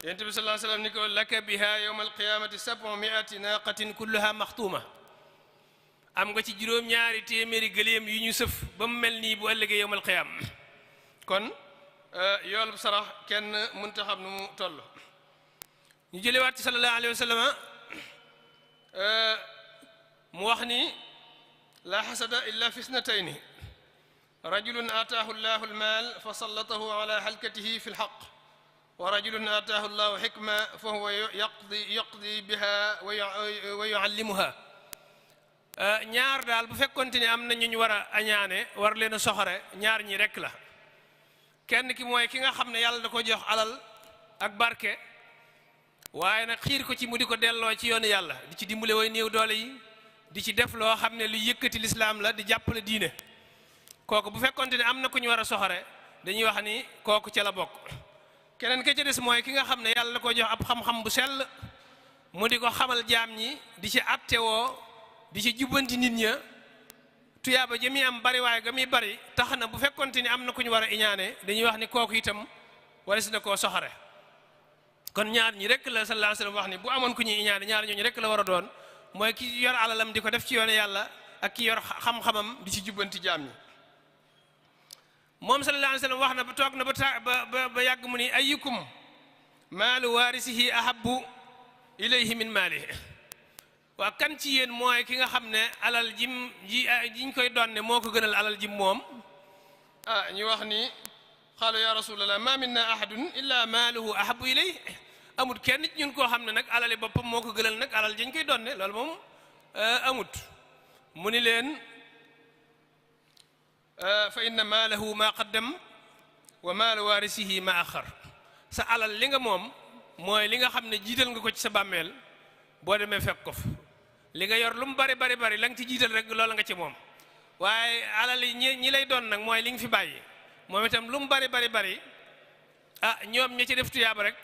yonent bi sallallahu alayhi wa sallam ni ko laka biha yawma alqiyamati 700 naqatin kulluha maxtuuma am nga ci juróom-ñaari téeméeri gëléem yu ñu sëf ba mu mel nii bu ëllëgee yawmal qiyaam kon yool bu sarax kenn mënta xam nu mu toll ñu jëlewaat ci sallallahu alayhi wa sallam mu wax ni la xasada illa fi isnatayni rajulun ataahu llahu almaal fa sallatahu ala halkatihi fi lxaq wa rajulun ataahu llahu xikma fa huwa yaqdi biha wa yuallimuha ñaar daal bu fekkonte ni am na ñu war a añaane war leen a soxore ñaar ñi rekk la kenn ki mooy ki nga xam ne yàlla da ko jox alal ak barke waaye nag xiir ko ci mu di ko delloo ci yoonu yàlla di ci dimbale way néew doole yi di ci def loo xam ne lu yëkkati lislaam la di jàppale diine kooku bu fekkonte ne am na ku ñu war a soxore dañuy wax ni kooku ca la bokk keneen ka ca des mooy ki nga xam ne yàlla da ko jox ab xam-xam bu sell mu di ko xamal jaam ñi di ci attewoo di ci jubbanti nit ña tuyaaba jëmi am bari waaye ga muy bari tax na bu fekkonte ni am na ku ñu war a iñaane dañuy wax ni kooku itam wala si na koo soxore kon ñaar ñi rek la sallallahu alayhi wa sallam wax ni bu amoon ku ñuy iñaane ñaar ñooñu rek la war a doon mooy ki yor alalam di ko def ci yoone yàlla ak ki yor xam-xamam di ci jubbanti jaam ñi moom sallallahu alayhi wa sallam wax na ba toog na ba yàgg mu ni ayyukum maalu waarisihi ahabbu ilayhi min maalihi waa kan ci yéen mooy ki nga xam ne alal jiñ koy donne moo ko gënal alal jim moom ñu wax ni qaalu ya rasulallah ma minna ahadun illa maaluhu ahabu ilay amut kenn ci ñun koo xam ne nag alali boppam moo ko gënal nag alal jiñ koy donne loolu moom amut mu ni leen fa inna maalahu ma qaddam wa maalu waarisihi ma axar sa alal li nga moom mooy li nga xam ne jiital nga ko ci sa bàmmeel boo demee fekk ko fa li nga yor lu mu bari la nga ci jiital rek loola nga ci moom waaye alal yi ñi lay doon nag mooy li nga fi bàyyi moom itam lu mu bari ñoom ña ci def tuyaaba rek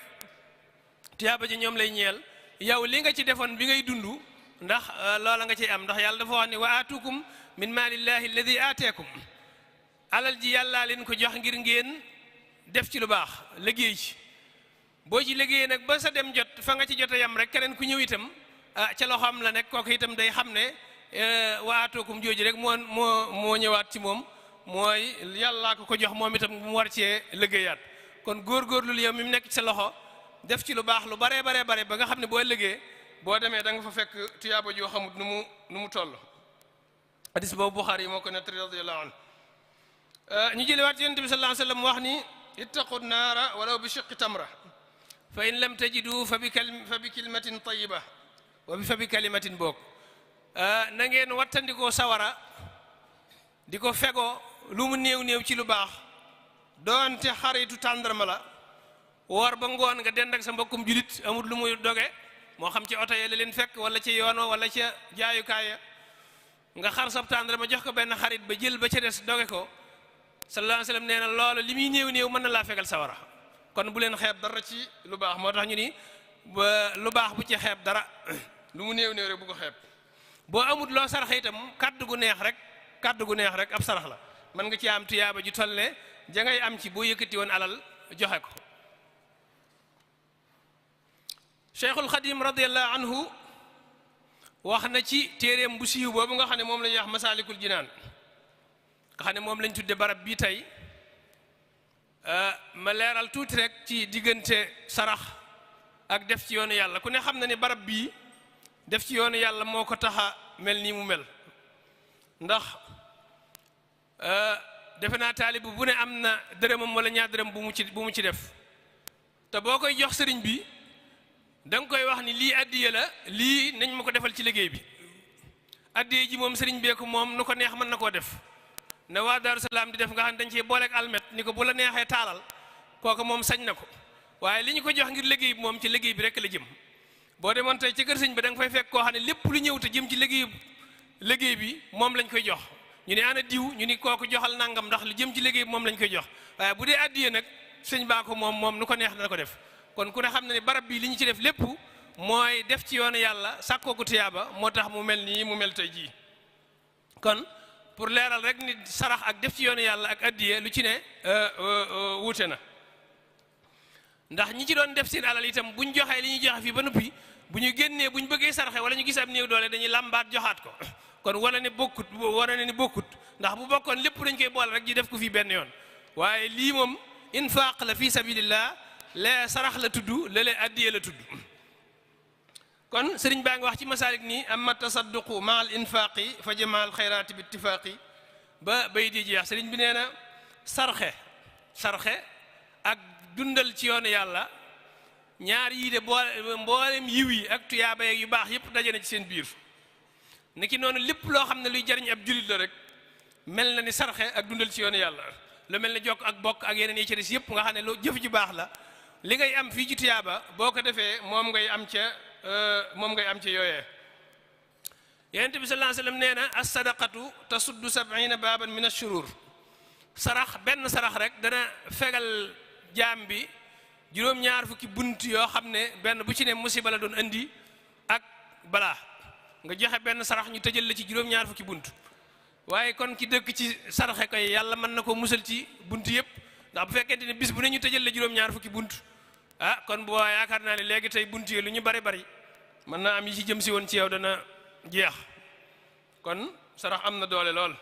tuyaaba ji ñoom lay ñeel yow li nga ci defoon bi ngay dund ndax loola nga ciy am ndax yàlla dafa wax ni wa aatukum min maalillahi alladi aateekum alal ji yàllaa leen ko jox ngir ngeen def ci lu baax liggéey ci boo ci liggéeyee nag ba sa dem jot fa nga ci jot a yam rek keneen ku ñëw itam ca loxoom la nekk kooku itam day xam ne waatookum jooju rek moo ñëwaat ci moom mooy yàllaa ko jox moom itam mu war cee liggéeyaat kon góorgóorlu yow mi mu nekk ci sa loxo def ci lu baax lu bare ba nga xam ne boo liggéey boo demee da nga fa fekk tuyaaba joo xamut nu mu toll hadis boobu Buxaari yi moo ko nettali radiyallahu anhu ñu jëlewaat yonent bi sallallahu alayhi wa sallam wax ni ittaqu naara walaw bi shiqqi tamra fa in lam tajidu fa bi kalimatin tayyiba fa bi kalimatin boog na ngeen wattandikoo sawara di ko fegoo lu mu néew ci lu baax doonte xaritu tàndarma la woor ba ngoon nga dend ak sa mbokkum julit amul lu muy doge moo xam ci oto yi la leen fekk wala ci yoono wala ca jaayukaaya nga xar sab tàndarma jox ko benn xarit ba jël ba ca des doge ko sallallahu alayhi wa sallam nee na loolu li muy néew mën na laa fegal sawara kon bu leen xeeb dara ci lu baax moo tax ñu ni lu baax bu ci xeeb dara lu mu néew rek bu ko xeeb boo amut loo sarax itam kaddu gu neex rek ab sarax la mën nga ci am tuyaaba ju toll ne ja ngay am ci boo yëkkati woon alal joxe ko Cheikhul Xadim radiyallahu anhu wax na ci téeréem bu siiw boobu nga xam ne moom la ñuy wax Masaalikul Jinaan nga xam ne moom lañ tudde barab bii tey ma leeral tuuti rek ci diggante sarax ak def ci yoonu yàlla ku ne xam na ni barab bii def ci yoonu yàlla moo ko taxa mel nii mu mel ndax defe naa taalibu bu ne am na dërëmam wala ñaar dërëm bu mu ci def te boo koy jox sëriñ bi da nga koy wax ni lii addiye la lii nañ ma ko defal ci liggéey bi addiye ji moom sëriñ bee ko moom nu ko neex mën na koo def ne waa Daaru Salaam di def nga xam ne dañ cee booleeg almet ni ko bu la neexee taalal kooku moom sañ na ko waaye li ñu ko jox ngir liggéey bi moom ci liggéey bi rek la jëm boo demoon tey ci kër sëñ bi da nga fay fekk koo xam ne lépp lu ñëw te jëm ci liggéey bi moom lañ koy jox ñu ne ana diw ñu ni kooku joxal nangam ndax lu jëm ci liggéey bi moom lañ koy jox waaye bu dee addiye nag sëñ baa ko moom nu ko neex dana ko def kon ku ne xam ne barab bi li ñu ci def lépp mooy def ci yoonu yàlla sàkkoo ko tuyaaba moo tax mu mel nii mu mel tey jii kon pour leeral rek ni sarax ak def ci yoonu yàlla ak addiye lu ci ne wuute na ndax ñi ci doon def seen alal itam buñ joxee li ñuy joxe fii ba noppi bu ñu génnee bu ñu bëggee sarxe wala ñu gis am néew doole dañuy làmbaat joxaat ko kon wane ne bokkut ndax bu bokkoon lépp dañ koy boole rek ji def ko fii benn yoon waaye lii moom infaq la fi sabilillah lee sarax la tudd léeg-léeg addiye la tudd kon sëriñ baa ngi wax ci masaalik nii amma tasadduqu ma al infaqi fa jamaa al xayraati bi ittifaqi ba bay di jeex sëriñ bi nee na sarxe ak dundal ci yoonu yàlla ñaar yii de mboolem yiw yi ak tuyaaba yu baax yëpp daje na ci seen biir niki noonu lépp loo xam ne luy jariñ ab jullit la rek mel na ni sarxe ak dundal ci yoonu yàlla lu mel ne jokk ak bokk ak yeneen yi ci des yëpp nga xam ne lu jëf ju baax la li ngay am fii ci tuyaaba boo ko defee moom ngay am ca yooyee yonent bi sallallahu alayhi wasallam nee na as-sadaqatu tasuddu 70 baaban min ash-shurur benn sarax rek dana fegal jaam bi juróom-ñaar fukki bunt yoo xam ne benn bu ci ne musiba la doon andi ak balaa nga joxe benn sarax ñu tëjal la ci juróom-ñaar fukki bunt waaye kon ki dëkk ci saraxe koy yàlla mën na ko musal ci bunt yëpp ndax bu fekkente ne bis bu ne ñu tëjal la juróom-ñaar fukki bunt kon bu yaakaar naa ne léegi tey bunt yi lu ñu bari mën naa am yi ci jëm si woon ci yow dana jeex kon sarax am na doole lool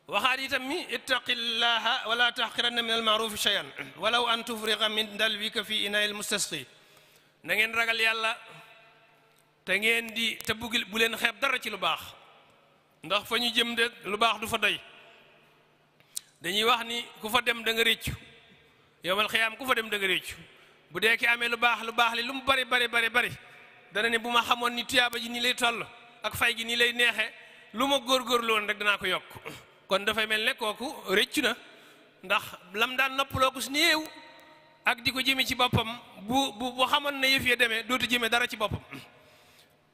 waxaat itam mi ittaqillaha wala tahqiranna min almaarufi shay'an walaw an tufriqa min dalwika fi ina'il mustasqi na ngeen ragal yàlla te ngeen te bu leen xeeb dara ci lu baax ndax fa ñu jëm de lu baax du fa doy dañuy wax ni ku fa dem da nga réccu yowmal xiyaam ku fa dem da nga réccu bu dee ki amee lu baax li lu mu bari dana ne bu ma xamoon ni tuyaaba ji nii lay toll ak fay gi nii lay neexe lu ma góorgóorlu woon rek danaa ko yokk kon dafay mel ne kooku réccu na ndax lam daan noppaloo ko si néew ak di ko jëme ci boppam bu xamoon na yëf ya demee dootu jëme dara ci boppam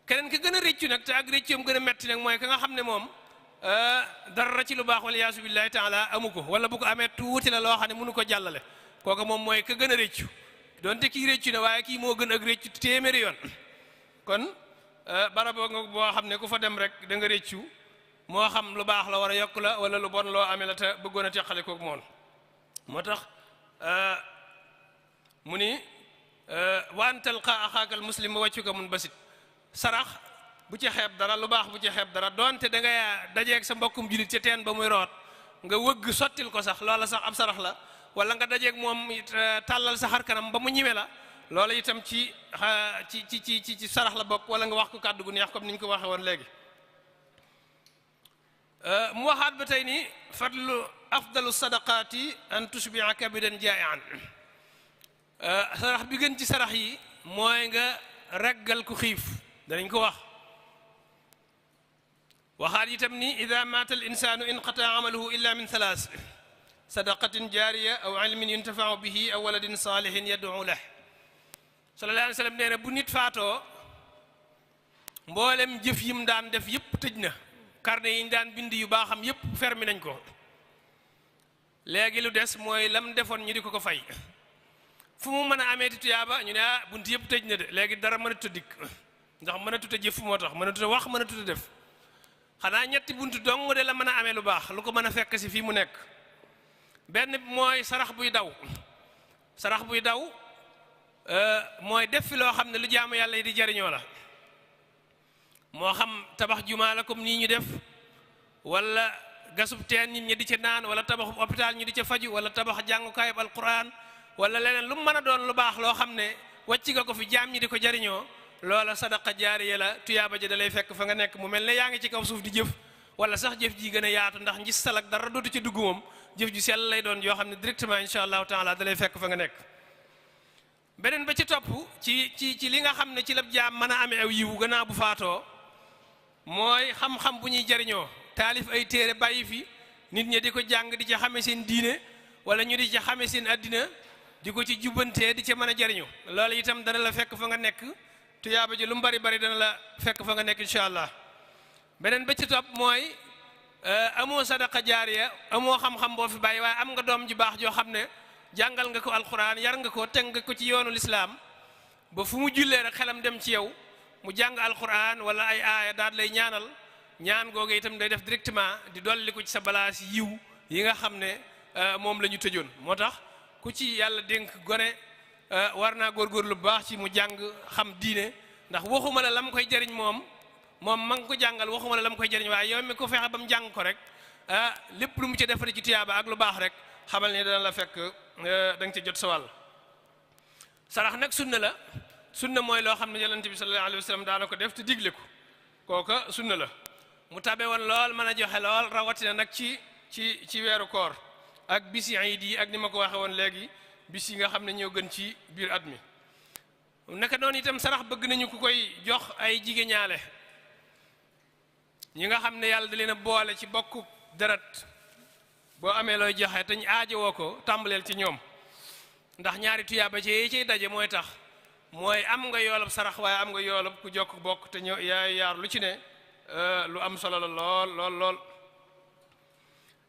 keneen ka gën a réccu nag te ak réccuam gën a metti nag mooy ka nga xam ne moom dara ci lu baax wala yaasu billahi taala amu ko wala bu ko amee tuuti la loo xam ne mënu ko jàllale kooku moom mooy ka gën a réccu donte kii réccu na waaye kii moo gën ak réccu téeméeri yoon kon baraboo nga boo xam ne ku fa dem rek da nga réccu moo xam lu baax la war a yokk la wala lu bon loo amee la te bëggoon a teqale koog moom moo tax mu ni wa an talqa axaaka al muslim wa wajhuka munbasit sarax bu ci xeeb dara lu baax bu ci xeeb dara donte da ngay dajeeg sa mbokkum julit ca teen ba muy root nga wëgg sottil ko sax loola sax ab sarax la wala nga dajeeg moom tàllal sa xar kanam ba mu ñime la loola itam ci sarax la bokk wala nga wax ko kàddu gu neex comme ni ñu ko waxee woon léegi mu waxaat ba tey ni fadlu afdalu sadaqaati an tushbi'a kabidan jaa'ian sarax bi gën ci sarax yi mooy nga reggal ku xiif danañ ko wax waxaat itam ni ida maata al insanu inqata amaluhu illa min thalath sadaqatin jaariya aw ilmin yuntafa'u bihi aw waladin salihin yad'u lahu sallallahu alayhi wa sallam nee na bu nit faatoo mboolem jëf yim daan def yëpp tëj na carnet yi ñu daan bind yu baaxam yëpp fermi nañ ko léegi lu des mooy lam defoon ñu di ko fay fu mu mën a amee ti tuyaaba ñu ne bunt yëpp tëj na de léegi dara mën a tut dikk ndax mën a tut a jëf moo tax mën a tut a wax mën a tut a def xanaa ñetti bunt dong de la mën a amee lu baax lu ko mën a fekk si fii mu nekk benn mooy sarax buy daw mooy def fi loo xam ne lu jaamu yàlla yi di jariñoo la moo xam tabax jumaa la comme nii ñu def wala gasub teen nit ñi di ca naan wala tabaxub hôpital ñu di ca faju wala tabax jàngukaayub alquran wala leneen lu mu mën a doon lu baax loo xam ne wàcc nga ko fi jaam ñi di ko jariñoo loola sadaqa jaariya la tuyaaba ji da lay fekk fa nga nekk mu mel ne yaa ngi ci kaw suuf di jëf wala sax jëf ji gën a yaatu ndax ngis salak dara dootu ci dugg moom jëf ju sell lay doon yoo xam ne directement insha allahu taala da lay fekk fa nga nekk beneen ba ci topp ci li nga xam ne ci la jaam mën a amee aw yiwu gannaaw bu faatoo mooy xam-xam bu ñuy jariñoo taalif ay téere bàyyi fi nit ñi di ko jàng di ci xame seen diine wala ñu di ci xame seen addina di ko ci jubbantee di ca mën a jariñu loolu itam dana la fekk fa nga nekk tuyaaba ji lu mu bari dana la fekk fa nga nekk incha allah beneen ba ci topp mooy amoo sadaqa jaariya amoo xam-xam boo fi bàyyi waaye am nga doom ji baax joo xam ne jàngal nga ko alquran yar nga ko teg nga ko ci yoonu lislaam ba fu mu jullee rek xelam dem ci yow mu jàng alquran wala ay aaya daal lay ñaanal ñaan googu itam day def directement di dolli ko ci sa balaas yiw yi nga xam ne moom la ñu tëjoon moo tax ku ci yàlla dénk gone war naa góorgóorlu bu baax ci mu jàng xam diine ndax waxuma la lam koy jëriñ moom ma ngi ko jàngal waxuma la lam koy jëriñ waaye yow mi ko fexe ba mu jàng ko rek lépp lu mu ci defari ci tiyaaba ak lu baax rek xamal ne dana la fekk da nga ci jot sa wàll. sarax nag sunna mooy loo xam ne yonent bi sallallahu alayhi wa sallam daana ko def te digle ko kooka sunna la mu tabe woon lool mën a joxe lool rawatina nag ci weeru koor ak bis yi ak ni ma ko waxe woon léegi bis yi nga xam ne ñoo gën ci biir at mi. naka noonu itam sarax bëgg nañu ku koy jox ay jigéñaale ñi nga xam ne yàlla da leen a boole ci bokku deret boo amee looy joxe te ñu aajowoo ko tàmbaleel ci ñoom ndax ñaari tuyaaba ci yi ciy daje mooy tax mooy am nga yoolab sarax waaye am nga yoolab ku jokk bokk te ñoo yaar lu ci ne lu am solo la lool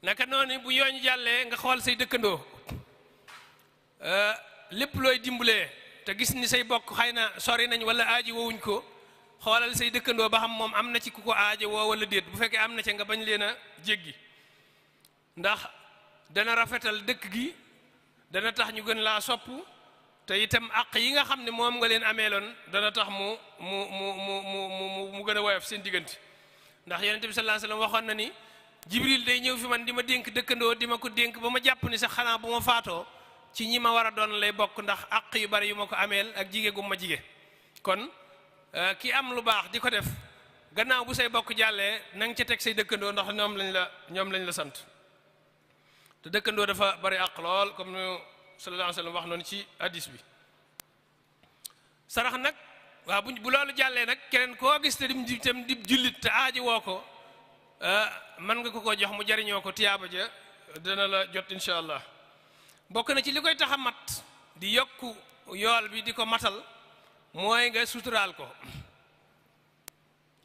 naka noonu bu yooñu jàllee nga xool say dëkkandoo lépp looy dimbalee te gis ni say bokk xëy na sori nañ wala aaji woowuñ ko xoolal say dëkkandoo ba xam moom am na ci ku ko aaje woo wala déet bu fekkee am na ci nga bañ leen a jéggi ndax dana rafetal dëkk gi dana tax ñu gën laa sopp te itam àq yi nga xam ne moom nga leen ameeloon dana tax mu gën a woyof seen diggante ndax yonent bi sallallahu alayhi wasallam waxoon na ni jibril day ñëw fi man di ma dénk dëkkandoo di ma ko dénk ba ma jàpp ni sax xanaa bu ma faatoo ci ñi ma war a doon lay bokk ndax àq yu bari yu ma ko ameel ak jige gu ma jige kon ki am lu baax di ko def gannaaw bu say bokk jàllee na nga ca teg say dëkkandoo ndax ñoom lañ la sant te dëkkandoo dafa bari àq lool comme nu sallallahu alayhi wasallam wax noonu ci hadis bi. sarax nag waaw bu loolu jàllee nag keneen koo gis te dim di jullit te aaji woo ko mën nga ko jox mu jariñoo ko tiyaaba ja dana la jot incha allah. bokk na ci li koy tax a mat di yokku yool bi di ko matal mooy nga suturaal ko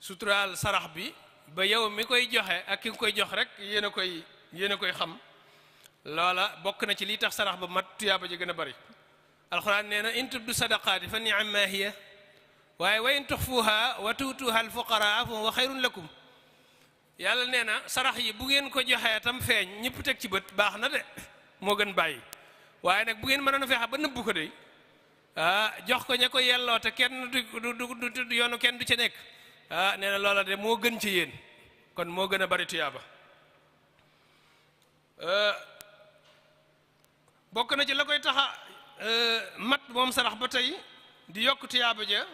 suturaal sarax bi ba yow mi koy joxe ak ki nga koy jox rek yéen a koy xam loola bokk na ci li tax sarax ba mat tuyaaba ji gën a bari. alxuraan nee na in tubdu sadaqaati fa ni'ammaa hiya waaye wa in tuxfuha wa tuutuha alfuqaraa fa huwa xayrun lakum yàlla nee na sarax yi bu ngeen ko joxee tam feeñ ñëpp teg ci bët baax na de moo gën bàyyi waaye nag bu ngeen mënoon a fexe ba nëbbu ko de jox ko ña ko yelloo te kenn du yoonu kenn du ca nekk nee na loola de moo gën ci yéen kon moo gën a bari tuyaaba. bokk na ci la koy taxa mat moom sarax ba tey di yokk tuyaaba ja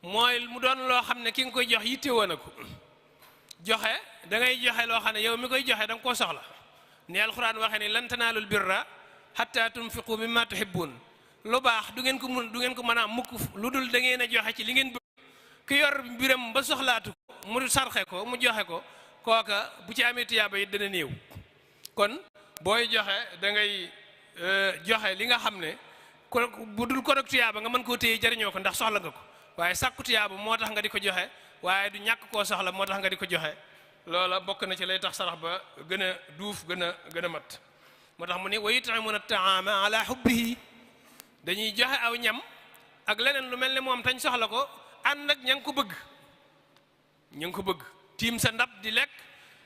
mooy mu doon loo xam ne ki nga koy jox yittewoo na ko joxe da ngay joxe loo xam ne yow mi koy joxe da nga koo soxla ni alxuraan waxee ni lan tanaalul birra hatta tunfiqu mimma tuhibbun lu baax du ngeen ko mën a mukk lu dul da ngeen a joxe ci li ngeen bëgg ki yor mbiram ba soxlaatu ko mu sarxe ko mu joxe ko kooka bu ci amee tuyaaba yi dana néew kon booy joxe da ngay joxe li nga xam ne bu dul ko nag tuyaaba nga mën koo téye jariñoo ko ndax soxla nga ko waaye sàkku tuyaaba moo tax nga di ko joxe waaye du ñàkk koo soxla moo tax nga di ko joxe loola bokk na ci lay tax sarax ba gën a duuf gën a mat moo tax mu ne wa yut'imuna at-ta'ama ala hubbihi dañuy joxe aw ñam ak leneen lu mel ne moom tañ soxla ko ànd ak ña ngi ko bëgg tiim sa ndab di lekk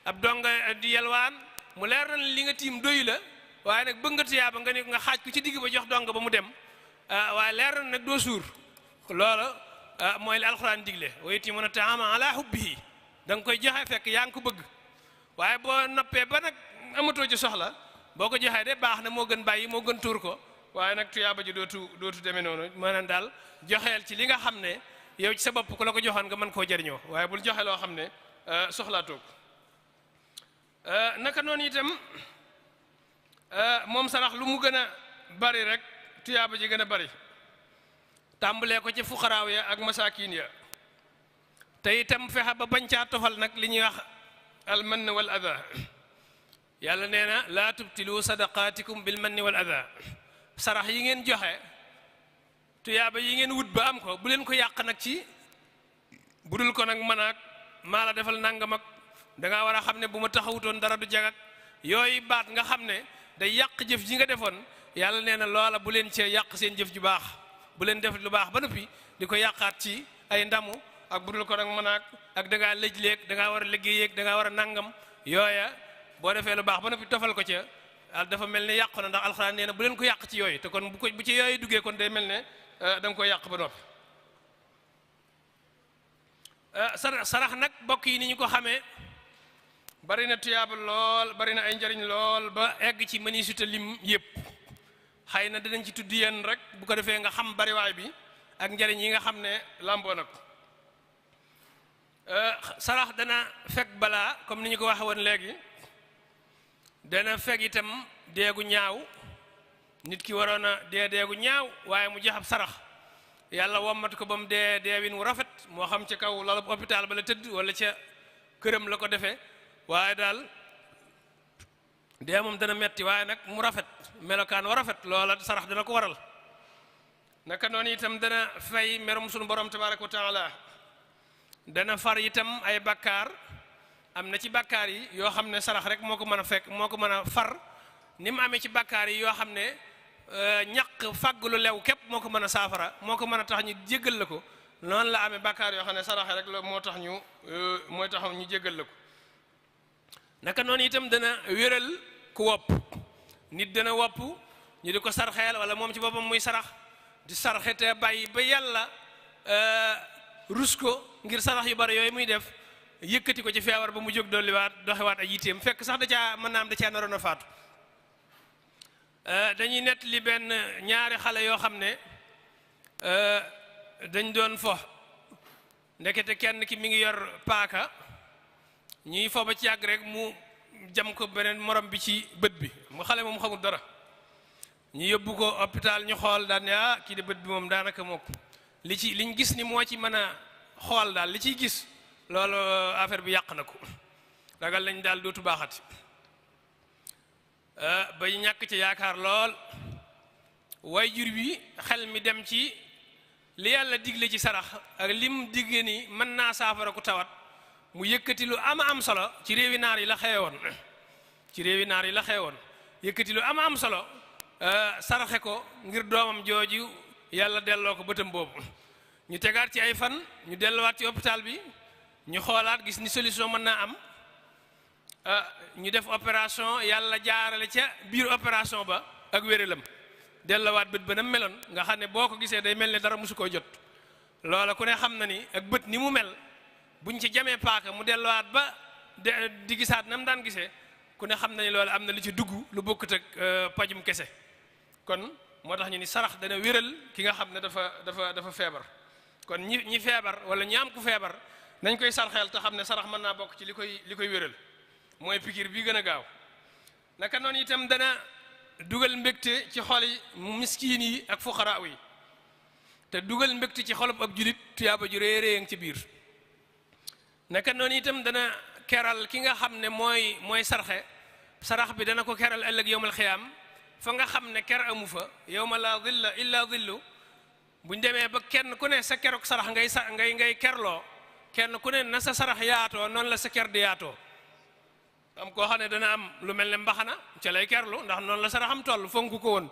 ab donga di yelwaan mu leer na li nga tiim doy la waaye nag bëgg nga tuyaaba nga xaaj ko ci digg ba jox donga ba mu dem waaye leer na nag doo suur loola mooy li alxuraan digle wa yutimuna ta'ama ala hubbihi da nga koy joxe fekk yaa ngi ko bëgg waaye boo noppee ba nag amatoo ci soxla boo ko joxee de baax na moo gën bàyyi moo gën tuur ko waaye nag tuyaaba ji dootu demee noonu maanaam daal joxeel ci li nga xam ne yow ci sa bopp ku la ko joxoon nga mën koo jariñoo waaye bul joxe loo xam ne soxlaatoo ko naka noonu itam moom sarax lu mu gën a bari rek tuyaaba ji gën a bari tàmbalee ko ci fuqaraaw ya ak masaakiin ya te itam fexe ba bañ caa tofal nag li ñuy wax almann wal adha yàlla nee na laa tubtilu sadaqaatikum bil manni wal adha sarax yi ngeen joxe tuyaaba yi ngeen wut ba am ko bu leen ko yàq nag ci budul ko nag mën ak maa la defal nangam ak dangaa war a xam ne bu ma taxawutoon dara du jagak yooyu baat nga xam ne day yàq jëf ji nga defoon yàlla nee na loola bu leen cee yàq seen jëf ju baax bu leen def lu baax ba noppi di ko yàqaat ci ay ndamu ak budul ko nag mën ak dangaa lëj-léeg dangaa war a liggéeyeeg dangaa war a nangam yooya boo defee lu baax ba noppi tofal ko ca dafa mel ne yàqu na ndax alxuraan nee na bu leen ko yàq ci yooyu te kon bu ci yooyu duggee kon day mel ne da nga koy yàq ba noppi. sarax nag bokk yi ni ñu ko xamee bari na tuyaaba lool bari na ay njariñ lool ba egg ci mëni suta lim yëpp xëy na dinañ ci tudd yenn rek bu ko defee nga xam bariwaay bi ak njariñ yi nga xam ne làmboo na ko. sarax dana fekk balaa comme ni ñu ko waxe woon léegi dana fekk itam deegu ñaaw nit ki waroon a deegu ñaaw waaye mu jox ab sarax yàlla wommat ko ba mu deewin wu rafet moo xam ca kaw lalub hôpital ba la tëdd wala ca këram la ko defee waaye daal dee moom dana metti waaye nag mu rafet melokaan wa rafet loola sarax dana ko waral naka noonu itam dana fay merum sunu borom tabaraka wa taala dana far itam ay bakkaar am na ci bakkaar yi yoo xam ne sarax rek moo ko mën a fekk moo ko mën a far ni mu amee ci bakkaar yi yoo xam ne ñaq fàggulu lew képp moo ko mën a saafara moo ko mën a tax ñu jéggal la ko noonu la amee bakkaar yoo xam ne saraxe rek la moo tax ñu jéggal la ko naka noonu itam dana wéral ku wopp nit dana wopp ñu di ko sarxeel wala moom ci boppam muy sarax di sarxe te bàyyi ba yàlla rus ko ngir sarax yu bari yooyu muy def yëkkati ko ci feebar ba mu jóg dolliwaat doxewaat ay yitteem fekk sax da caa mën naa am da caa naroon a faatu. dañuy nett li benn ñaari xale yoo xam ne dañ doon fo ndekete kenn ki mi ngi yor paaka ñuy fo ba ci yàgg rek mu jam ko beneen morom bi ci bët bi mu xale moom xamul dara ñu yóbbu ko hôpital ñu xool daan ne kii de bët bi moom daanaka mook liñ gis ni moo ci mën a xool daal li ciy gis loolu affaire bi yàq na ko ragal lañ daal dootu baaxati ba ñàkk ci yaakaar lool way jur bi xel mi dem ci li yàlla digle ci sarax ak lim digge ni mën naa saafara ku tawat mu yëkkati lu am solo ci réewi naar yi la xewoon yëkkati lu am solo saraxe ko ngir doomam jooju yàlla delloo ko bëtam boobu ñu tegaat ci ay fan ñu delluwaat ci hôpital bi ñu xoolaat gis ni solution mën naa am ñu def opération yàlla jaarale ca biir opération ba ak wéralam delluwaat bët ba na meloon nga xam ne boo ko gisee day mel ne dara mosu koo jot loola ku ne xam na ni ak bët ni mu mel buñ ci jamee paaka mu delluwaat ba di gisaat na mu daan gisee ku ne xam na ni loolu am na lu ci dugg lu bokkut ak pajum kese kon moo tax ñu ni sarax dana wéral ki nga xam ne dafa feebar kon ñi feebar wala ñi am ku feebar nañ koy sarxeel te xam ne sarax mën naa bokk ci li koy wéral mooy pikir bi gën a gaaw naka noonu itam dana dugal mbégte ci xoli miskiin yi ak fuqaraa yi te dugal mbégte ci xolub ab julit tuyaaba ju réy ci biir naka noonu itam dana keral ki nga xam ne mooy sarax bi dana ko keral ëllëg yowmal xiyaam fa nga xam ne ker amu fa yowma la dilla illa dillu buñ demee ba kenn ku ne sa keruk sarax ngay kerloo kenn ku ne na sa sarax yaatoo noonu la sa ker di yaatoo am koo xam ne dana am lu mel ne mbaxana ca lay kerlu ndax noonu la saraxam toll fonku ko woon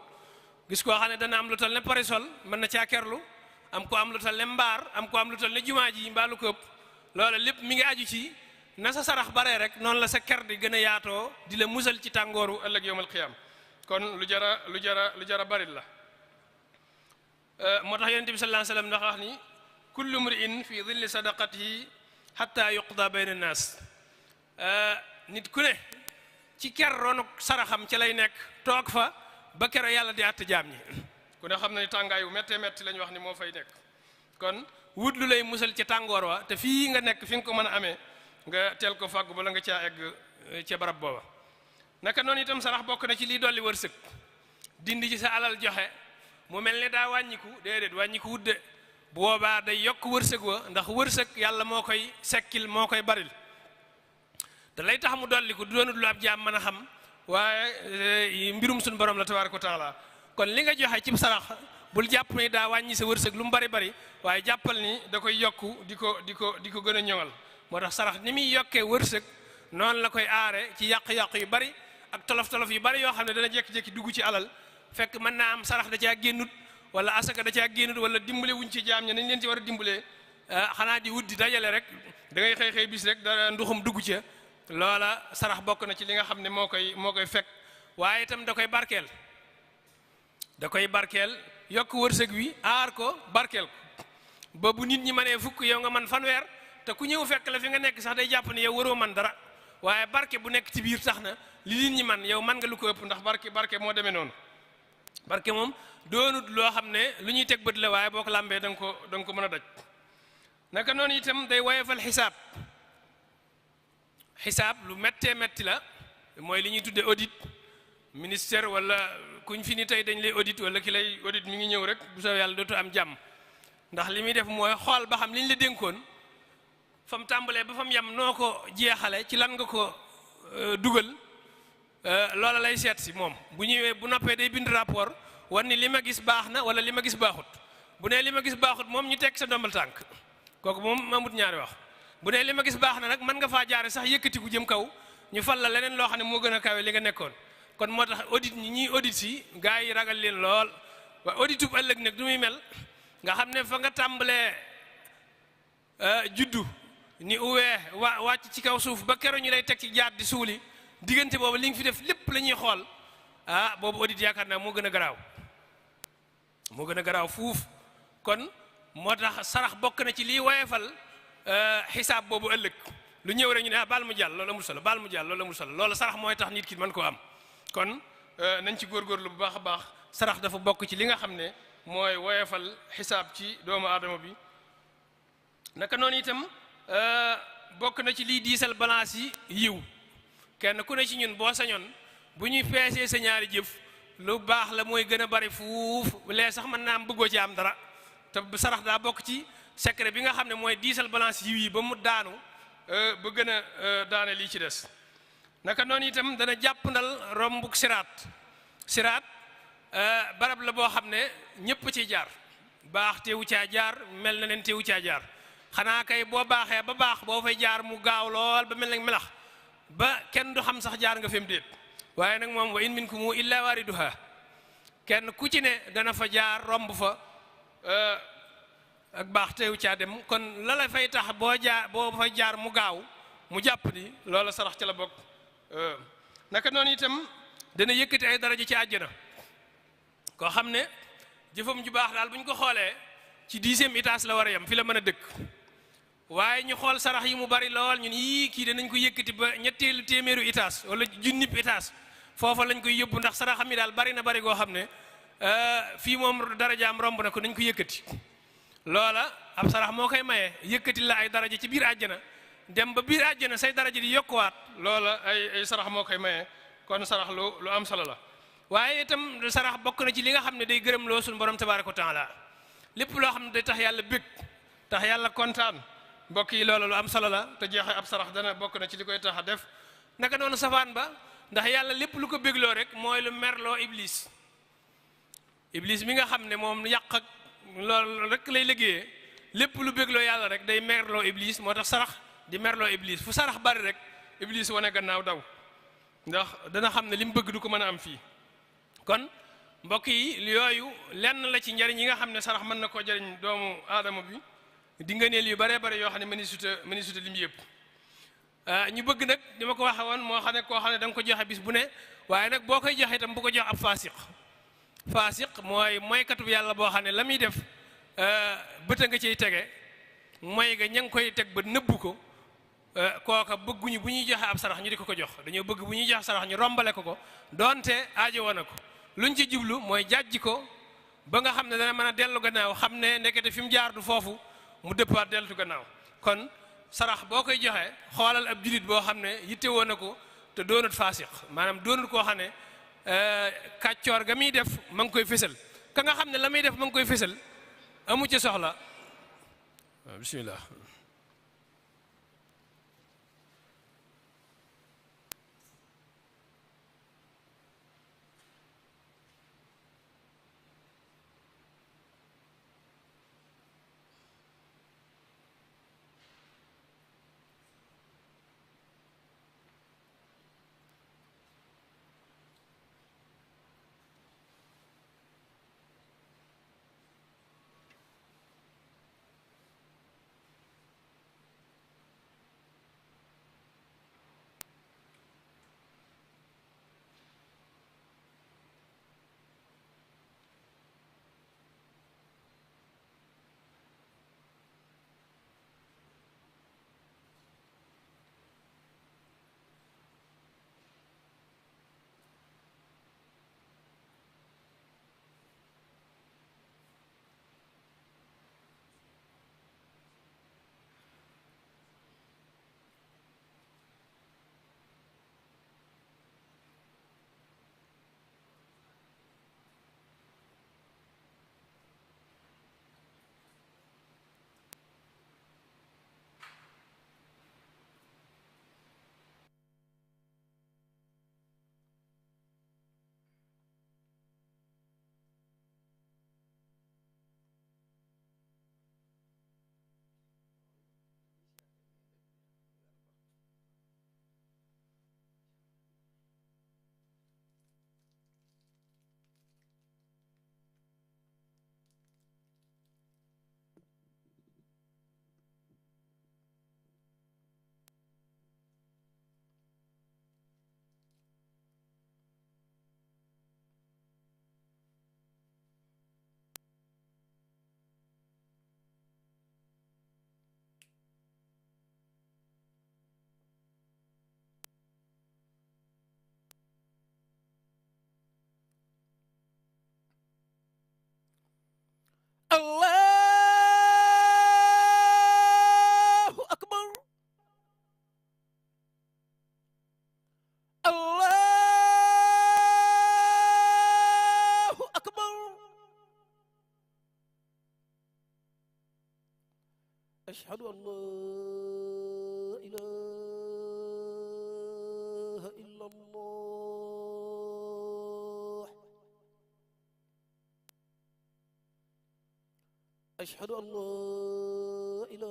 gis koo xam ne dana am lu toll ne parisol mën na caa kerlu am ko am lu toll ne mbaar am ko am lu toll ne jumaa ji mbaalu ko ëpp loola lépp mi ngi aju ci na sa sarax baree rek noonu la sa ker di gën a yaatoo di la musal ci tàngooru ëllëg yawmal qiyaam kon lu jara barit la moo tax yonent bi sallallahu alayhi wasallam ndax wax ni kullu mri'in fi dhilli sadaqatihi hatta yuqda bayna an-nas nit ku ne ci ker roonu saraxam ci lay nekk toog fa ba kero yàlla di àtt jaam ñi ku ne xam na ni tàngaay wu méttee métti lañ wax ni moo fay nekk kon wut lu lay musal ci tàngoor wa te fii nga nekk fi nga ko mën a amee nga teel ko fàggu bala nga caa egg ca barab booba naka noonu itam sarax bokk na ci lii dolli wërsëg dindi ci sa alal joxe mu mel ne daa wàññiku déedéet wàññiku wudde bu boobaa day yokk wërsëg wa ndax wërsëg yàlla moo koy sekkil moo koy baril te lay tax mu dolliku du doonut lu ab jaam mën a xam waaye mbirum suñu borom la tabaaraka wa taala kon li nga joxe ci sarax bul jàpp ni daa wàññi sa wërsëg lu mu bari waaye jàppal ni da koy yokku di ko gën a ñoŋal moo tax sarax ni muy yokkee wërsëg noonu la koy aare ci yàq-yàq yu bari ak tolof-tolof yu bari yoo xam ne dana jékki-jékki dugg ci alal fekk mën naa am sarax da caa génnut wala asaka da caa génnut wala dimbale wuñ ci jaam ña nañ leen ci war a dimbalee xanaa di wut di dajale rek da ngay xëy bis rek dara nduxum dugg ca loola sarax bokk na ci li nga xam ne moo koy fekk waaye itam da koy barkeel yokk wërsëg wi aar ko barkeel ko ba bu nit ñi mënee fukk yow nga man fanweer te ku ñëw fekk la fi nga nekk sax day jàpp ne yow waroo man dara waaye barke bu nekk ci biir tax na li nit ñi man yow man nga lu ko ëpp ndax barke moo demee noonu barke moom doonut loo xam ne lu ñuy teg bët la waaye boo ko làmbee da nga ko mën a daj naka noonu itam day woyefal xisaab lu méttee métti la mooy li ñuy tuddee audit ministère wala kuñ fi ni tey dañ lay audit wala ki lay audit mi ngi ñëw rek bu soo yàlla dootu am jàmm ndax li muy def mooy xool ba xam li ñu la dénkoon fa mu tàmbalee ba fa mu yem noo ko jeexale ci lan nga ko dugal loola lay seet si moom bu ñëwee bu noppee day bind rapport wan ni li ma gis baax na wala li ma gis baaxut bu nee li ma gis baaxut moom ñu teg sa ndombal tànk kooku moom amut ñaari wax bu dee li ma gis baax na nag mën nga faa jaare sax yëkkatiku jëm kaw ñu fal la leneen loo xam ne moo gën a kawe li nga nekkoon kon moo tax audit ñi ñuy audit si gars yi ragal leen lool waaye auditub ëllëg nag du muy mel nga xam ne fa nga tàmbalee juddu ni uwee wàcc ci kaw suuf ba keroog ñu lay teg ci jaat di suuli diggante boobu li nga fi def lépp la ñuy xool boobu audit yaakaar naa moo gën a garaaw fuuf kon moo tax sarax bokk na ci lii woyefal xisaab boobu ëllëg lu ñëw rek ñu ne baal mu jàll loolu amul solo baal mu jàll loolu amul solo loolu sarax mooy tax nit ki mën koo am kon nañ ci góorgóorlu bu baax a baax sarax dafa bokk ci li nga xam ne mooy woyefal xisaab ci doomu aadama bi naka noonu itam bokk na ci liy diisal balance yi yiw kenn ku ne ci ñun boo sañoon bu ñuy peesee sa ñaari jëf lu baax la mooy gën a bari fuuf lee sax mën naa am bëggoo ci am dara te sarax daa bokk ci secret bi nga xam ne mooy diisal balance yiw yi ba mu daanu ba gën a daane lii ci des naka noonu itam dana jàppandal rombuk siraat barab la boo xam ne ñëpp ci jaar baax teewu caa jaar mel na leen teewu caa jaar xanaa kay boo baaxee ba baax boo fay jaar mu gaaw lool ba mel na melax ba kenn du xam sax jaar nga fem déet waaye nag moom wa in minkum illa waariduha kenn ku ci ne dana fa jaar romb fa ak baax teewu caa dem kon la la fay tax boo fay jaar mu gaaw mu jàpp ni loola sarax ca la bokk naka noonu itam dana yëkkati ay daraja ci àjjana koo xam ne jëfam ju baax daal bu ñu ko xoolee ci 10e étage la war a yem fi la mën a dëkk waaye ñu xool sarax yi mu bari lool ñun yii kii danañ ko yëkkati ba ñetteelu téeméeru étage wala junnib étage foofa lañ koy yóbbu ndax saraxam yi daal bari na bari goo xam ne fii moom darajaam romb na ko nañ ko yëkkati loola ab sarax moo koy maye yëkkati la ay daraja ci biir àjjana dem ba biir àjjana say daraja di yokkuwaat loola ay sarax moo koy maye kon sarax lu am solo la waaye itam sarax bokk na ci li nga xam ne day gërëm loo suñu borom tabaaraka wa taala lépp loo xam ne day tax yàlla bég tax yàlla kontaan mbokk yi loola lu am solo la te jeexe ab sarax dana bokk na ci li koy tax a def naka noonu safaan ba ndax yàlla lépp lu ko bégloo rek mooy lu merloo iblis mi nga xam ne moom yàq ak loolu rek lay liggéeyee lépp lu bégloo yàlla rek day merloo iblis moo tax sarax di merloo iblis fu sarax bari rek iblis wane gannaaw daw ndax dana xam ne li mu bëgg du ko mën a am fii kon mbokk yi yooyu lenn la ci njariñ yi nga xam ne sarax mën na koo jariñ doomu aadama bi di ngëneel yu baree bare yoo xam ne mëni suta lim yëpp ñu bëgg nag ni ma ko waxe woon moo xam ne koo xam ne da nga ko joxe bis bu ne waaye nag boo koy joxe itam bu ko jox ab faasiq mooy katub yàlla boo xam ne la muy def bëta nga ciy tege mooy nga ña ngi koy teg ba nëbbu ko kooka bëgguñu bu ñuy joxe ab sarax ñu di ko jox dañoo bëgg bu ñuy joxe sarax ñu rombale ko doonte aajo woon na ko luñ ci jublu mooy jàjji ko ba nga xam ne dana mën a dellu gannaaw xam ne ndekete fi mu jaar du foofu mu dëppaat deltu gannaaw kon sarax boo koy joxe xoolal ab julit boo xam ne yitte woon na ko te doonut faasiq maanaam doonut koo xam ne kàccoor ga muy def ma ngi koy fésal ka nga xam ne la muy def ma ngi koy fésal amu ci soxla bismillah أشهد أن لا إله إلا الله أشهد أن لا إله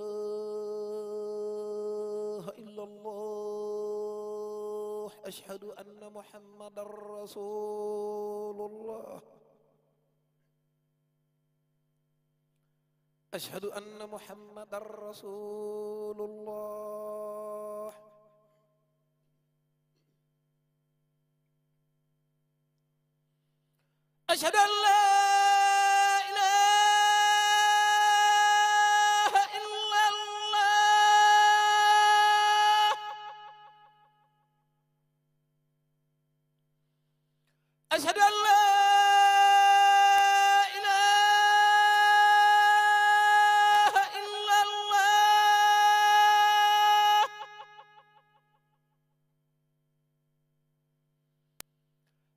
إلا الله أشهد أن محمدا رسول الله أشهد أن محمدا رسول الله أشهد أن لا إله إلا الله أشهد أن لا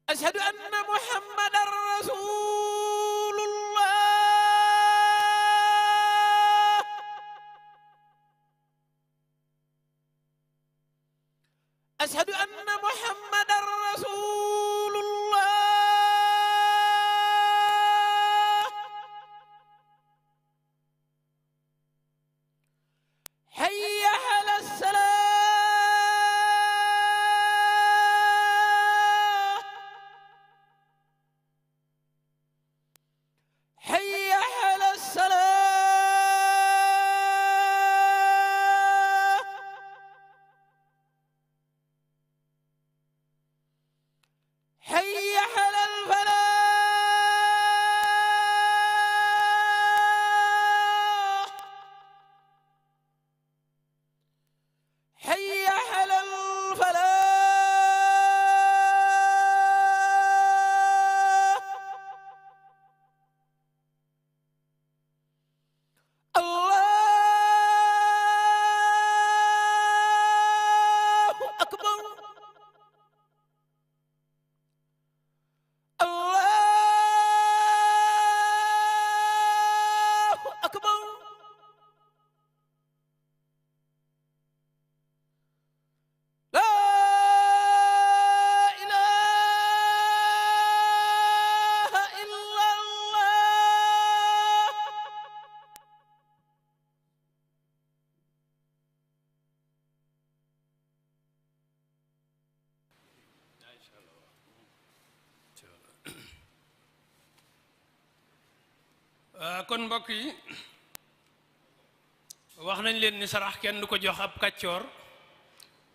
أشهد أن محمدا رسول الله أشهد أن محمدا رسول الله حي على الصلاة حي على الصلاة حي على الفلاح حي على الفلاح kon mbokk yi wax nañ leen ni sarax kenn du ko jox ab kàccoor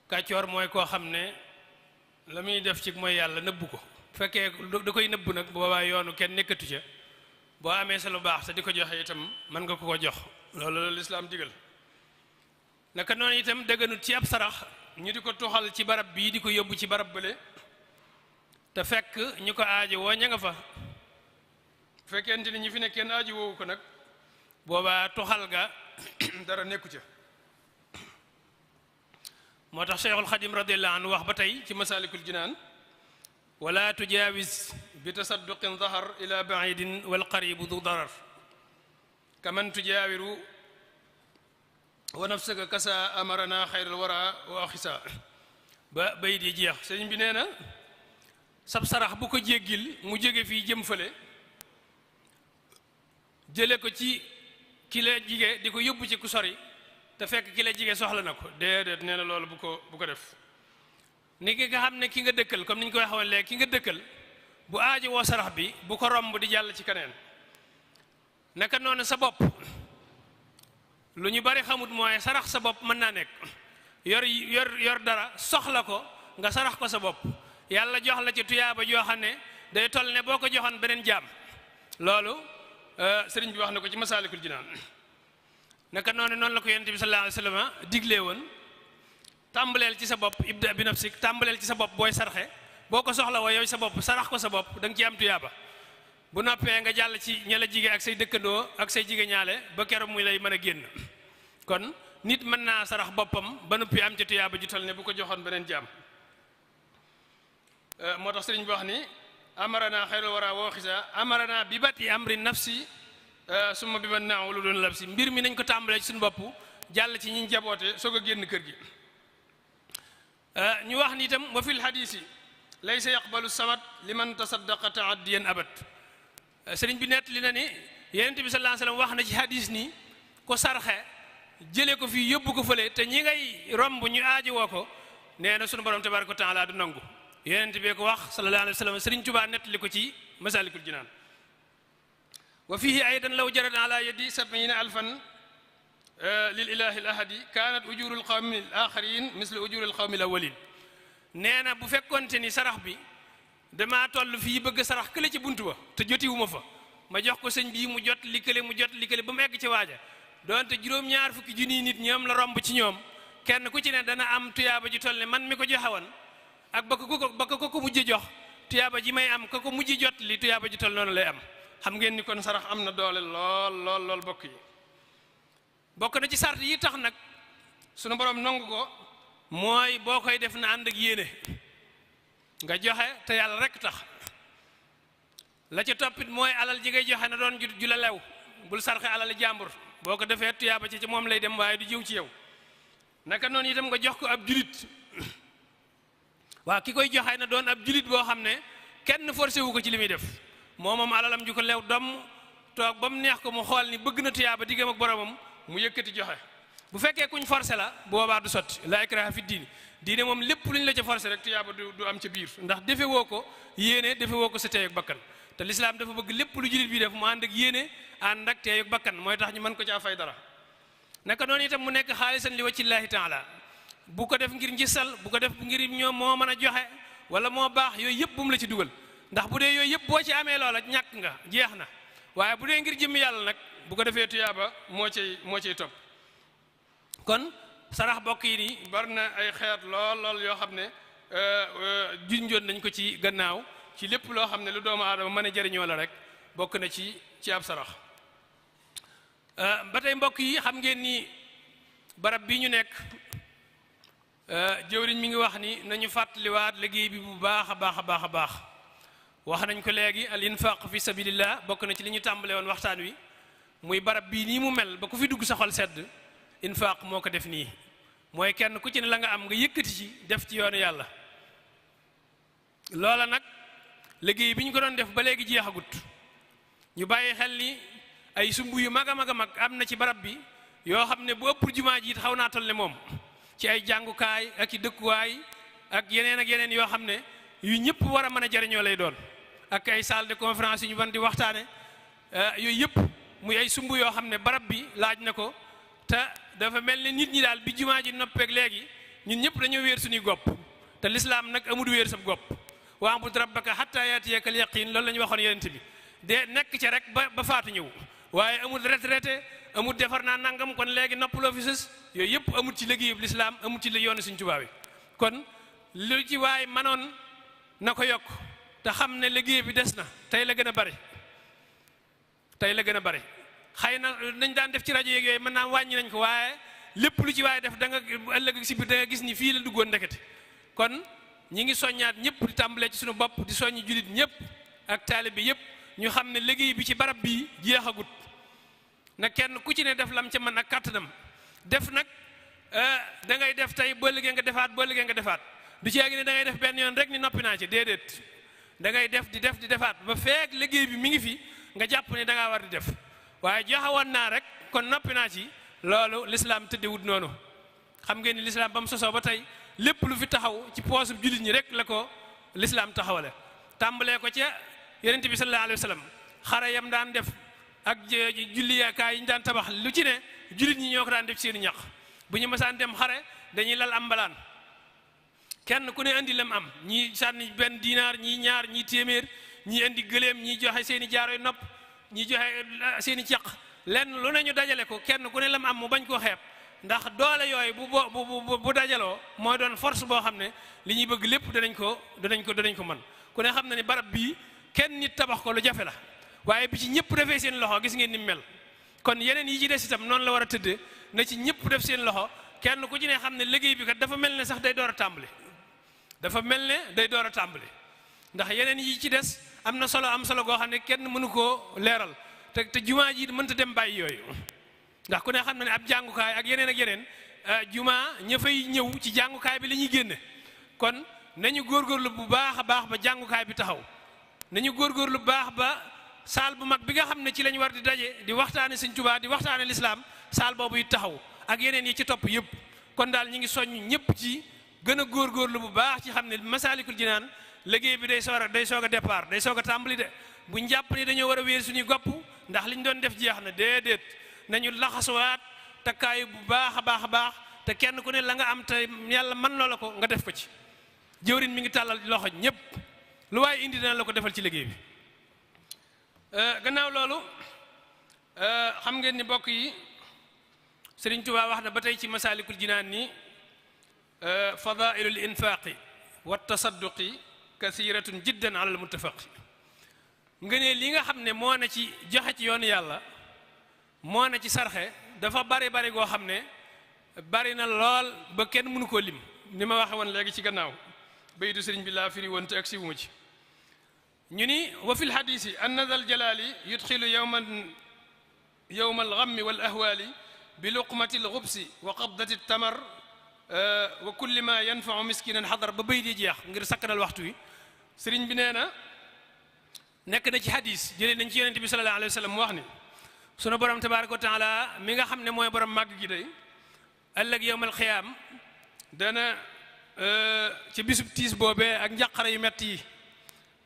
kàccoor mooy koo xam ne la muy def ci mooy yàlla nëbbu ko bu fekkee da koy nëbbu nag boobaa yoonu kenn nekkatu ca boo amee sa lu baax te di ko joxe itam mën nga ko jox loolu la lislaam digal naka noonu itam dëgganut ci ab sarax ñu di ko tuxal ci barab bii di ko yóbbu ci barab bële te fekk ñu ko aajo woo ña nga fa fekkente ni ñi fi ne kenn aajo woowu ko nag boobaa tuxal ga dara nekku ca moo tax Cheikhul Xadim radiyallahu anhu wax ba tey ci Masaalikul Jinaan wala tujaawis bi tasadduqin zahar ila baidin wal qaribu du darar kaman tujaawiru wa nafsaka kasa amarana xayral wara wa axisa ba bayit yi jeex sëriñ bi nee na sab sarax bu ko jéggil mu jóge fii jëm fële jële ko ci ki la jige di ko yóbbu ci ku sori te fekk ki la jige soxla na ko déedéet nee na loolu bu ko def ni ki nga xam ne ki nga dëkkal comme ni ñu koy xamal léegi ki nga dëkkal bu aajo woo sarax bi bu ko romb di jàll ci keneen naka noonu sa bopp lu ñu bari xamut mooy sarax sa bopp mën naa nekk yor dara soxla ko nga sarax ko sa bopp yàlla jox la ci tuyaaba joo xam ne day toll ne boo ko joxoon beneen jaam loolu sëriñ bi wax na ko ci Masaalikul Jinaan naka noonu la ko yonent bi sallallahu alayhi wa sallam diglee woon tàmbaleel ci sa bopp ibda bi nafsik tàmbaleel ci sa bopp booy sarxe boo ko soxla woo yow sa bopp sarax ko sa bopp da nga ci am tuyaaba bu noppee nga jàll ci ña la jige ak say dëkkandoo ak say jige ñaale ba keroog muy lay mën a génn kon nit mën naa sarax boppam ba noppi am ci tuyaaba ju toll ne bu ko joxoon beneen jaam moo tax sëriñ bi wax ni amarana xayrul wara woo xisa amarana bi bati amri nafsi suma bi man naaw lu doon lab si mbir mi nañ ko tàmbalee ci suñu bopp jàll ci ñi jaboote soog a génn kër gi ñu wax ni itam wa fil hadisi laysa yaqbalu samad liman tasaddaqa taaddiyan abad sëriñ bi nett li na ni yonent bi sallallahu alayhi wasallam wax na ci hadis ni ko sarxe jëlee ko fii yóbbu ko fële te ñi ngay romb ñu aaji woo ko nee na sunu borom tabaraka wa taala du nangu yonent bi ko wax sallallahu alayhi wasallam sëriñ Tuubaa nett li ko ci masalikul jinaan wa fihi aydan law jarat ala yadi 70,000 lil ilahi al ahadi kanat ujurul qawmi al akharin misle ujuril qawmi al awwalin nee na bu fekkonte ni sarax bi damaa toll fii bëgg sarax kële ci buntu ba te jotiwuma fa ma jox ko sëñ bii mu jot li kële ba mu egg ci waaja doonte juróom-ñaar fukki junniy nit ñoom la romb ci ñoom kenn ku ci ne dana am tuyaaba ji toll ne man mi ko joxewoon ak ba ko mujj jox tuyaaba ji may am ko mujj jot li tuyaaba ji toll noonu lay am xam ngeen ni kon sarax am na doole lool bokk yi bokk na ci sart yi tax nag sunu borom nangu ko mooy boo koy def na ànd ak yéene nga joxe te yàlla rek tax la ci toppit mooy alal ji ngay joxe na doon ju la lew bul sarxe alal jàmbur boo ko defee tuyaaba ci moom lay dem waaye du jiw ci yow naka noonu itam nga jox ko ab julit waa ki koy joxe na doon ab julit boo xam ne kenn forcé wu ko ci li muy def moom alalam ju ko lew doom toog ba mu neex ko mu xool ni bëgg na tuyaaba diggam ak boromam mu yëkkati joxe bu fekkee kuñ forcé la boobaa du sotti la ikraha fi diine moom lépp luñ la ca forcé rek tuyaaba du am ca biir ndax defe woo ko yéene defe woo ko sa teey ak bakkan te lislaam dafa bëgg lépp lu julit bi def mu ànd ak yéene ànd ak teey ak bakkan mooy tax ñu mën ko caa fay dara naka noonu itam mu nekk xaalisan li wajhillahi taala bu ko def ngir njisal bu ko def ngir ñoom moo mën a joxe wala moo baax yooyu yëpp bu mu la ci dugal ndax bu dee yooyu yëpp boo ci amee loola ñàkk nga jeex na waaye bu dee ngir jëmmi yàlla nag bu ko defee tuyaaba moo cay topp kon sarax bokk yi nii bari na ay xeet lool yoo xam ne junjoon nañ ko ci gannaaw ci lépp loo xam ne lu doomu aadama mën a jëriñoo la rek bokk na ci ab sarax ba tey mbokk yi xam ngeen ni barab bi ñu nekk jëwriñ mi ngi wax ni nañu fàttaliwaat liggéey bi bu baax a baax wax nañ ko léegi al infaq fi sabilillah bokk na ci li ñu tàmbale woon waxtaan wi muy barab bii nii mu mel ba ku fi dugg sa xol sedd infaq moo ko def nii mooy kenn ku ci ne la nga am nga yëkkati ci def ci yoonu yàlla loola nag liggéey bi ñu ko doon def ba léegi jeexagut ñu bàyyi xel ni ay sumb yu mag a mag am na ci barab bi yoo xam ne bu ëpp jumaa ji it xaw naa toll ne moom ci ay jàngukaay ak i dëkkuwaay ak yeneen yoo xam ne yu ñëpp war a mën a jariñoo lay doon ak ay salle de conférence yu ñu ban di waxtaane yooyu yëpp muy ay sumb yoo xam ne barab bi laaj na ko te dafa mel ne nit ñi daal bi jumaa ji noppeeg léegi ñun ñëpp dañoo wéer suñuy gopp te lislaam nag amul wéer sab gopp wa'bud rabbaka hatta ya'tiyaka al-yaqin loolu la ñu waxoon yonent bi de nekk ca rek ba faatu ñëw waaye amul retraité amul defar naa nangam kon léegi noppaloo fi sës yooyu yëpp amul ci liggéeyub lislaam amul ci yoonu Sëriñ Tuubaa wi kon lu ci waay manoon na ko yokk te xam ne liggéey bi des na tey la gën a bari xëy na nañ daan def ci rajo yeeg yooyu mën naa wàññi nañ ko waaye lépp lu ci waaye def da nga ëllëg si biir da nga gis ni fii la duggoon ndekete kon ñi ngi soññaat ñëpp di tàmbalee ci suñu bopp di soññi julit ñëpp ak taalibe bi yëpp ñu xam ne liggéey bi ci barab bii jeexagut na kenn ku ci ne def lam ca mën ak kàttanam def nag da ngay def tey boo liggéey nga defaat du ci yàgg ne da ngay def benn yoon rek ni noppi naa ci déedéet da ngay def di defaat ba feek liggéey bi mi ngi fi nga jàpp ne da ngaa war di def waaye joxewoon naa rek kon noppi naa ci loolu lislaam tëddewut noonu xam ngeen ni lislaam ba mu sosoo ba tey lépp lu fi taxaw ci poosub jullit ñi rek la ko lislaam taxawale tàmbalee ko ca yonent bi sallallahu alayhi wa sallam xare yam daan def ak jullikaay yi ñu daan tabax lu ci ne jullit ñi ñoo ko daan def seeni ñax bu ñu mësaan dem xare dañuy lal am mbalaan kenn ku ne indi lam am ñii sànni benn dinaar ñii ñaar ñii téeméer ñii indi gëléem ñii joxe seeni jaaroy nopp ñii joxe seeni caq lenn lu ne ñu dajale ko kenn ku ne lam am mu bañ koo xeeb ndax doole yooyu bu dajaloo mooy doon force boo xam ne li ñuy bëgg lépp danañ ko mën ku ne xam na ni barab bii kenn nit tabax ko lu jafe la waaye bi ci ñëpp defee seen loxo gis ngeen ni mel kon yeneen yi ci des itam noonu la war a tëddee na ci ñëpp def seen loxo kenn ku ci ne xam ne liggéey bi kat dafa mel ne sax day door a tàmbali ndax yeneen yi ci des am na solo goo xam ne kenn mënu koo leeral te jumaa ji mënta dem bàyyi yooyu ndax ku ne xam na ne ab jàngukaay ak yeneen jumaa ña fay ñëw ci jàngukaay bi la ñuy génne kon nañu góorgóorlu bu baax a baax ba jàngukaay bi taxaw nañu góorgóorlu bu baax ba saal bu mag bi nga xam ne ci lañ war di daje di waxtaane Sëñ Tuubaa di waxtaane lislaam saal boobu it taxaw ak yeneen yi ci topp yëpp kon daal ñi ngi soññ ñëpp ci gën a góorgóorlu bu baax ci xam ne Masaalikul Jinaan liggéey bi day soog a départ day soog a tàmbali de buñ jàpp ni dañoo war a wéer suñuy gopp ndax liñ doon def jeex na déedéet nañu laxasuwaat takkaayu bu baax a baax te kenn ku ne la nga am te yàlla mën loola ko nga def ko ci jëwrin mi ngi tàllal loxo ñëpp lu waaye indi dina la ko defal ci liggéey bi gannaaw loolu xam ngeen ni mbokk yi Sëriñ Tuubaa wax na ba tey ci Masaalikul Jinaan ni fadailul infaqi wa tasadduqi kasiratun jiddan ala al muttafaqi nga ne li nga xam ne moo na ci joxe ci yoonu yàlla moo na ci sarxe dafa bari goo xam ne bari na lool ba kenn mënu koo lim ni ma waxe woon léegi ci gannaaw baydu sëriñ bi laa firi woon te ak si wuma ci ñu ni wa fi lxadisi anna dal jalaali yudxilu yowma algammi wal ahwaali bi luqmati alxubsi wa qabdati tamar wa kulli ma yanfau miskinan xadar ba bay di jeex ngir sakkanal waxtu wi sëriñ bi nee na nekk na ci hadis jëlee nañ ci yonente bi sallallahu alayhi wa sallam mu wax ni sunu borom tabaraka wa taala mi nga xam ne mooy borom màgg gi day ëllëg yowmal xiyaam dana ci bisub tiis boobee ak njàqare yu metti yi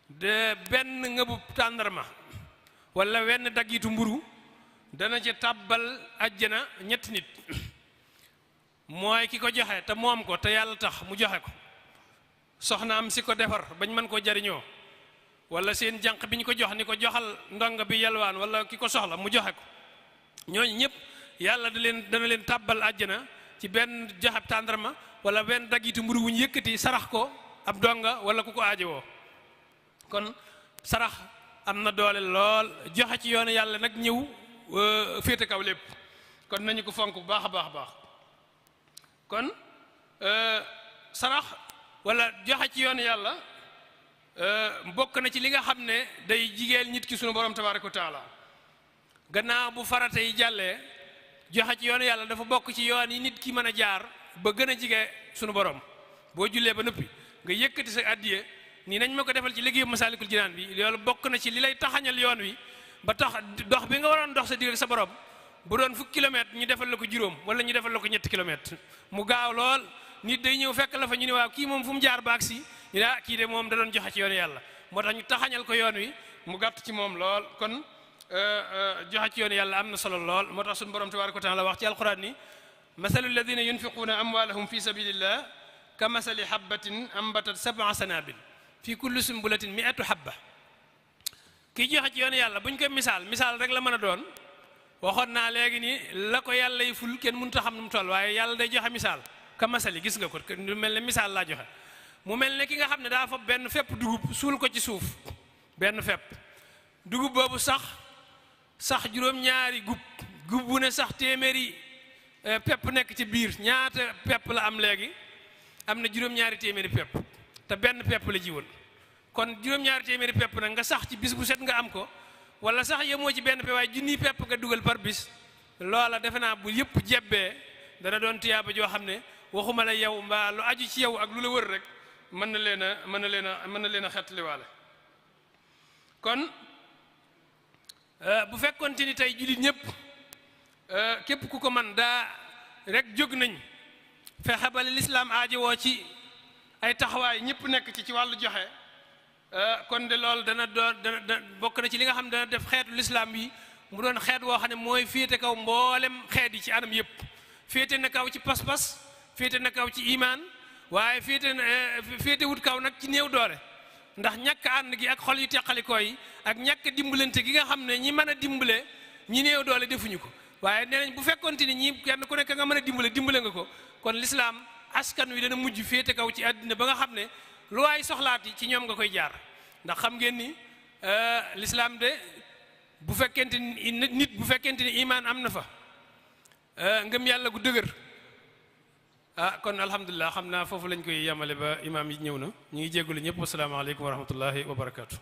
de benn ngëbub tàndarma wala wenn daggitu mburu dana ci tàbbal ajjana ñetti nit mooy ki ko joxe te moom ko te yàlla tax mu joxe ko soxnaam si ko defar bañ mën koo jariñoo wala seen jànq bi ñu ko jox ni ko joxal ndongo bi yalwaan wala ki ko soxla mu joxe ko ñooñu ñëpp yàlla dana leen tàbbal àjjana ci benn joxeb tàndarma wala benn daggitu mburu wuñ yëkkati sarax ko ab donga wala ku ko aajowoo kon sarax am na doole lool joxe ci yoonu yàlla nag ñëw féete kaw lépp kon nañu ko fonk bu baax a baax kon sarax wala joxe ci yoonu yàlla bokk na ci li nga xam ne day jigéen nit ki sunu borom tabaaraka wa taala gannaaw bu farata yi jàllee joxe ci yoonu yàlla dafa bokk ci yoon yi nit ki mën a jaar ba gën a jige sunu borom boo jullee ba noppi nga yëkkati sa addiye nii nañ ma ko defal ci liggéeyu Masaalikul Jinaan bi loolu bokk na ci li lay taxañal yoon wi ba tax dox bi nga waroon dox sa digg ak sa borom bu doon fukki kilomètre ñu defal la ko juróom wala ñu defal la ko ñetti kilomètre mu gaaw lool nit day ñëw fekk la fa ñu ne waaw kii moom fu mu jaar ba agsi ñu ne kii de moom da doon joxe ci yoonu yàlla moo tax ñu taxañal ko yoon wi mu gàtt ci moom lool kon joxe ci yoonu yàlla am na solo lool moo tax suñu borom tabaaraka wa taala wax ci alquran ni masalu alladina yunfiquuna amwalahum fi sabilillah ka masali habbatin ambatat sab'a sanabil fi kulli sumbulatin mi'atu habba kii joxe ci yoonu yàlla buñ ko misaal rek la mën a doon waxoon naa léegi ni la ko yàlla yi ful kenn mënut a xam nu mu toll waaye yàlla day joxe misaal ka masali gis nga ko lu mel ne misaal laa joxe mu mel ne ki nga xam ne daa fa benn fepp dugub suul ko ci suuf benn fepp dugub boobu sax juróom-ñaari gub bu ne sax téeméeri pepp nekk ci biir ñaata pepp la am léegi am na juróom-ñaari téeméeri pepp te benn pepp la jiwoon kon juróom-ñaari téeméeri pepp nag nga sax ci bis bu set nga am ko wala sax yemoo ci benn pepp waaye junniy pepp nga dugal par bis loola defe naa bu yëpp jebbee dana doon tiyaaba joo xam ne waxuma la yow mbaa lu aju ci yow ak lu la wër rek mën na leen a xettaliwaale kon bu fekkoonte ni tey jullit ñëpp képp ku ko man daa rek jóg nañ fexe ba lislaam aajowoo ci ay taxawaay ñëpp nekk ci wàllu joxe kon de loolu dana bokk na ci li nga xam ne dana def xeetu lislaam bi mu doon xeet woo xam ne mooy féete kaw mboolem xeet yi ci anam yëpp féete na kaw ci pas-pas féete na kaw ci imaan waaye féete wut kaw nag ci néew doole ndax ñàkk ànd gi ak xol yu teqalikoo yi ak ñàkk dimbalante gi nga xam ne ñi mën a dimbale ñi néew doole defuñu ko waaye nee nañ bu fekkonte ni ñi kenn ku nekk nga mën a dimbale nga ko kon lislaam askan wi dana mujj féete kaw ci àddina ba nga xam ne lu waay soxlaati ci ñoom nga koy jaar ndax xam ngeen ni lislaam de bu fekkente ni nit bu fekkente ni imaan am na fa ngëm yàlla gu dëgër kon alhamdulilah xam naa foofu lañ koy yemale ba imaam yi ñëw na ñu ngi jéggulu ñëpp asalaamaaleykum wa rahmatullahi wa barakaatu.